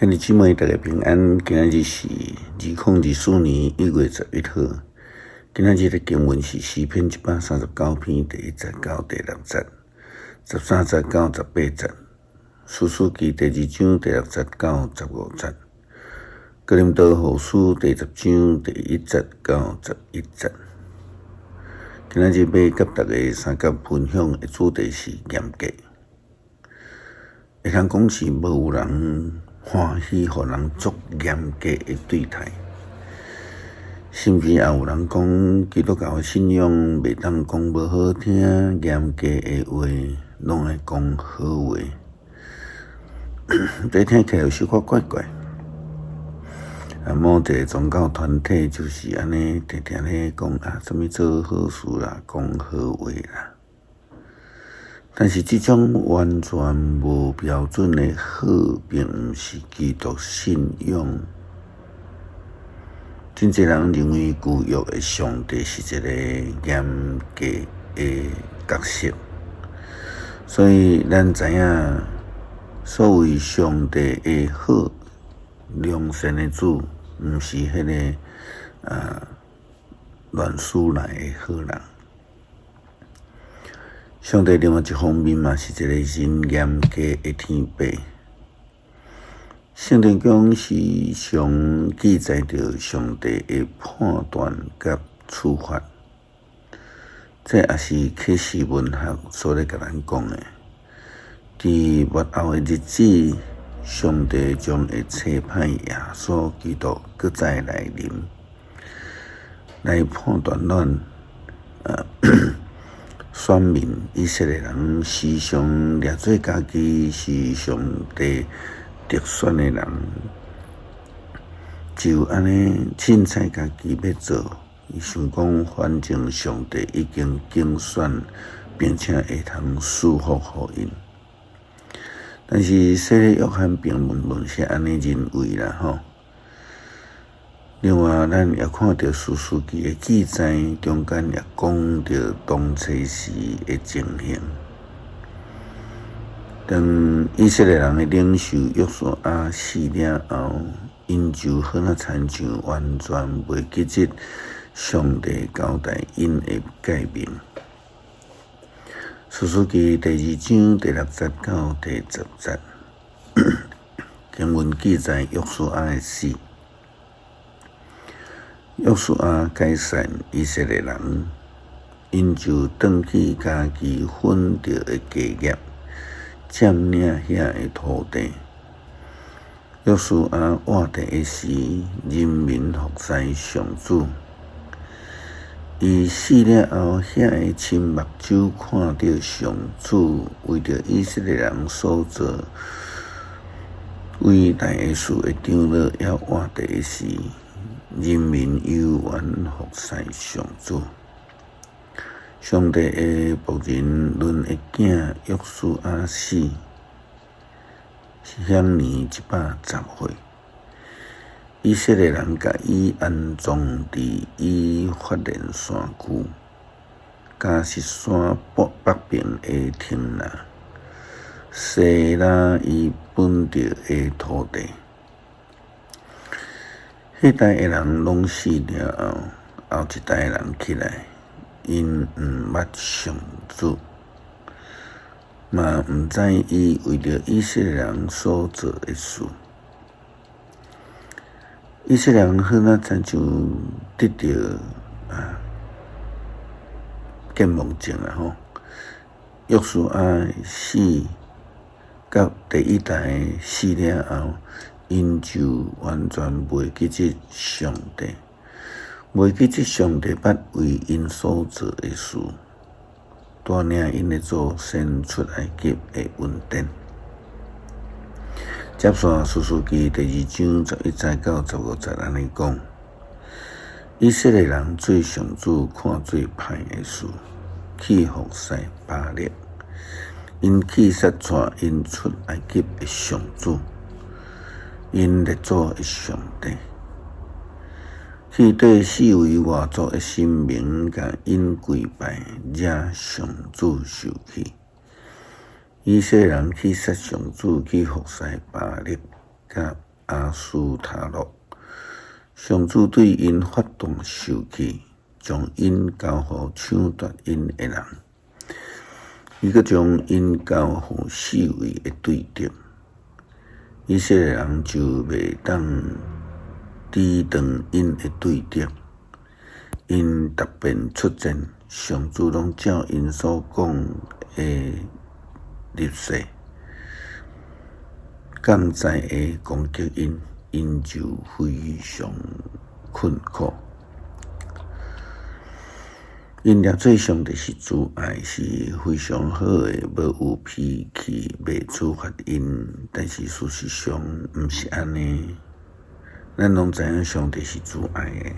兄弟姊妹，大家平安。今仔日是2024年1月11號。今仔日的經文是詩篇139篇第1節到第6節，13節到18節。士師記第二章第6節到15節。哥林多後書第10章第1節到11節。今仔日欲佮大家相共分享的主題是嚴格。會通講是無有人歡喜予人足嚴格的對待，甚至也有人講基督教的信仰袂當講無好聽，嚴格的話攏愛講好話。這聽起來有小可怪怪。啊，某一个宗教團體就是按呢，定定咧講啊，啥物做好事啦，講好話啦。但是這種完全無標準的好，並毋是基督信仰。真濟人認為舊約的上帝是一个嚴格的角色，所以咱知影，所謂上帝的好、良善的主，毋是彼个亂世來的好人。上帝另外一方面嘛，是一个真嚴格的天父。聖經中時常記載著上帝的判斷佮處罰，這也是啟示文學所咧共咱講的。佇末後的日子，上帝將會差派耶穌基督閣再來臨，來判斷咱。選民以色列人時常掠做家己是上帝特選的人，就按呢凊彩家己欲做，伊想講反正上帝已經揀選，並且會通賜福予𪜶。但是洗禮約翰並毋是按呢認為啦吼。另外，咱也看著士師記的記載，中間也講著當初時的情形。當以色列人的領袖約書亞死了後，𪜶就好若親像完全袂記得上帝交代𪜶的誡命。士師記第二章第6節到第10節，經文記載約書亞的死。約書亞解散以色列人，𪜶就轉去家己分著的家業，佔領遐的土地。約書亞活著的時，人民服侍上主。伊死了後，遐的親目睭看著上主為著以色列人所做偉大的事的長老猶活著的時，人民猶原服侍上主。上帝的僕人嫩的囝約書亞死，享年110歲。以色列人共伊安葬佇以法蓮山區，迦實山北北爿的亭拿，西拉伊分著的土地。彼代的人攏死了後，後一代的人起來，𪜶毋捌上主，嘛毋知伊為著以色列人所做的事。以色列人好若親像得著健忘症啊吼！約書亞死，佮第一代死了後，𪜶就完全袂記得上帝，袂記得上帝捌為𪜶所做的事，帶領𪜶的祖先出埃及的恩典。接續士師記第二章11節到15節按呢講：以色列人做上主看做歹的事，去服侍巴力，𪜶棄殺帶𪜶出埃及的上主，𪜶列祖的上帝，去對四圍外族的神明共𪜶跪拜，惹上主受氣。以色列人棄殺上主，去服侍巴力佮亞斯塔洛。上主對𪜶發大受氣，將𪜶交予搶奪𪜶的人，伊閣將𪜶交予四圍的對敵。以色列人就袂當抵擋𪜶的對敵，𪜶逐遍出戰，上主攏照𪜶所講的立誓，降災的攻擊𪜶，𪜶就非常困苦。𪜶掠做上帝是慈愛，是非常好的，無有脾氣，袂處罰𪜶。但是事實上毋是按呢。咱攏知影上帝是慈愛的，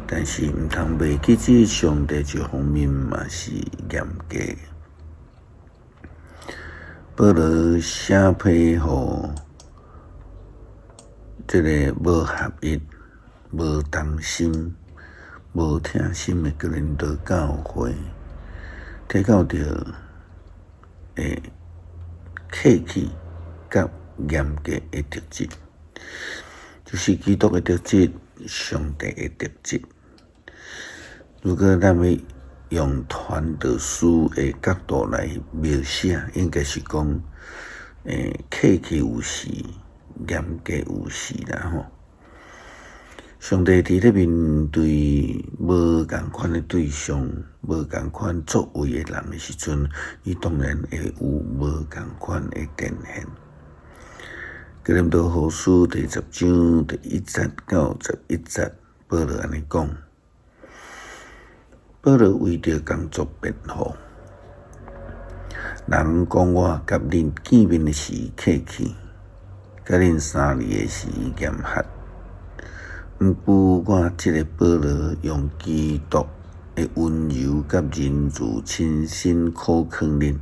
但是毋通袂記這上帝一方面嘛是嚴格。保羅寫批予這个無合一、無同心、無疼心的哥林多教會，提到著會客氣佮嚴格的特質，就是基督的特質、上帝的特質。如果咱欲用傳道書的角度來描寫，應該是講，客氣有時，嚴格有時啦吼。上帝佇咧面對無仝款的對象、無仝款作為的人的時陣，伊當然會有無仝款的展現。哥林多後書第十章第一節到十一節，保羅按呢講：保羅為著工作辯護，人講我佮恁見面的時客氣，佮恁相離的時嚴厲。毋過我這个保羅用基督的溫柔佮仁慈親身苦勸恁。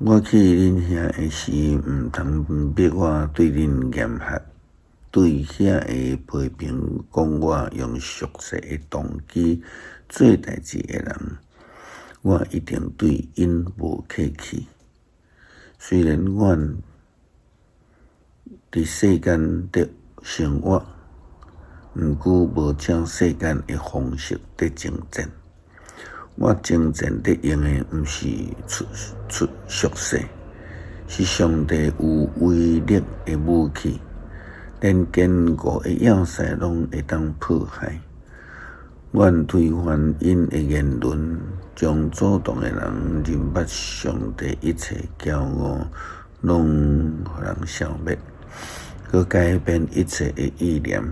我去恁遐的時，毋通逼我對恁嚴厲，對遐个批評講我用屬世的動機做代誌的人，我一定對𪜶無客氣。雖然阮佇世間得生活，毋過無照世間的方式佇征戰。我征戰佇用的毋是出出屬世，是上帝有威力的武器，連堅固的要塞攏會當破壞。阮推翻𪜶的言論，將主動的人認捌上帝一切驕傲，攏予人消滅，閣改變一切的意念，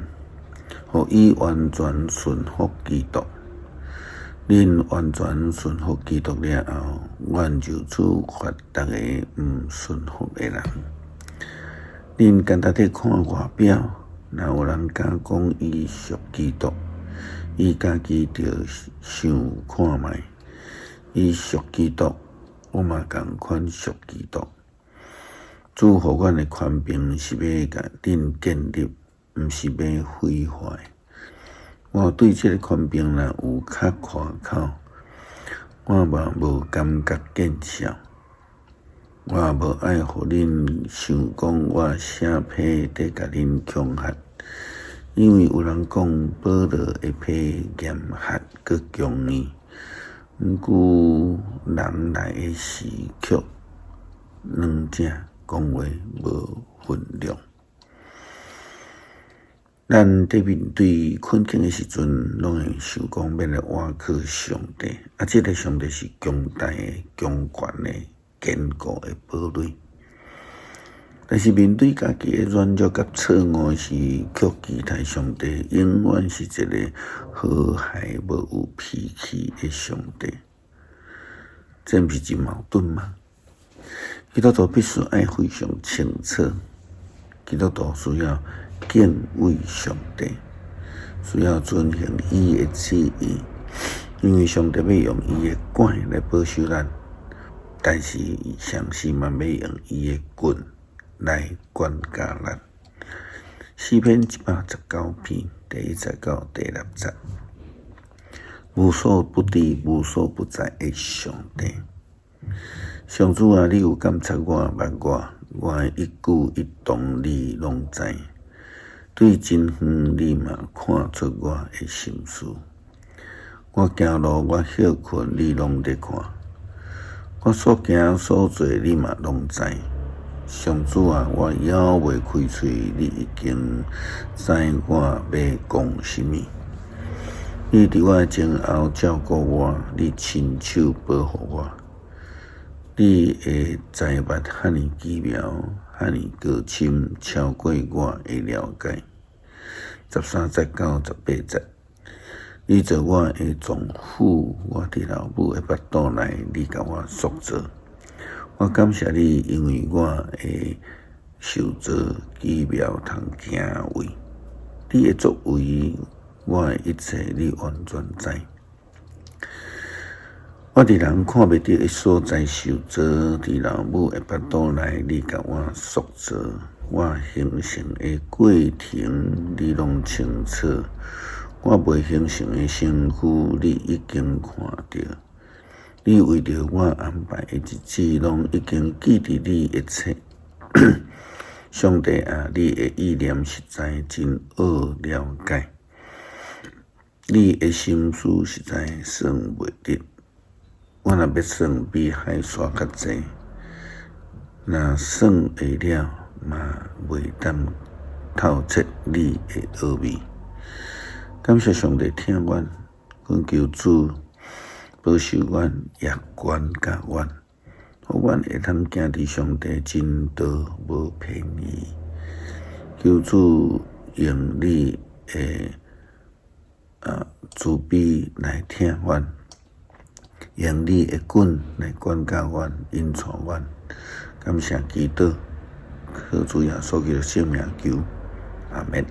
予伊完全順服基督。恁完全順服基督了後，阮就處罰逐个毋順服的人。恁干焦佇看外表，若有人敢講伊屬基督，伊家己著想看覓。伊屬基督，我嘛仝款屬基督。主予阮的權柄是欲共恁建立，毋是欲毀壞。我對這个權柄若有較誇口，我嘛無感覺見笑。我無愛予恁想講我寫批佇共恁恐嚇，因為有人講保羅的批嚴厲閣強硬，毋過人來的時卻軟正，講話無分量。咱佇面對困境的時陣，攏會想講欲來倚靠上帝，啊，這个上帝是強大的、強權的、堅固的堡壘。但是面對家己的軟弱佮錯誤時，卻期待上帝永遠是一个和諧無有脾氣的上帝。這毋是真矛盾嗎？基督徒必須愛非常清楚，基督徒需要敬畏上帝，需要遵行伊的旨意，因為上帝欲用伊的拐來保守咱，但是伊同時嘛欲用伊的棍來管教咱。詩篇一百十九篇第一節到第六節，無所不知、無所不在的上帝，上主啊，你有監察我、捌我，我的一舉一動你攏知，對真遠你嘛看出我的心思。我行路，我歇睏，你攏咧看；我所行所做，你嘛攏知。上主啊，我猶未開喙，你已經知我欲講啥物。你佇我的前後照顧我，你親手保護我。你的知捌遐爾奇妙，遐爾高深，超過我的了解。13節到18節，你做我的臟腑，我佇老母的腹肚內，你共我塑造。我感謝你，因為我的受造奇妙通敬畏。你的作為，我的一切，你完全知。我佇人看袂著的所在受造，佇老母的腹肚內，你共我塑造。我形成的過程，你攏清楚。我未形成的身軀，你已經看著。你為著我安排的日子，攏已經記佇你的冊。上帝啊，你的意念實在真奧了解，你的心思實在算袂得。我若欲算比海沙較濟，若算會了，嘛袂當透徹你的奧秘。感謝上帝疼阮，懇求主保守阮，也管教阮，予阮會通行佇上帝真道無偏移。求主用你的慈悲來疼阮，用你的棍來管教阮、引帶阮。感謝基督，靠主耶穌基督聖名求，阿們。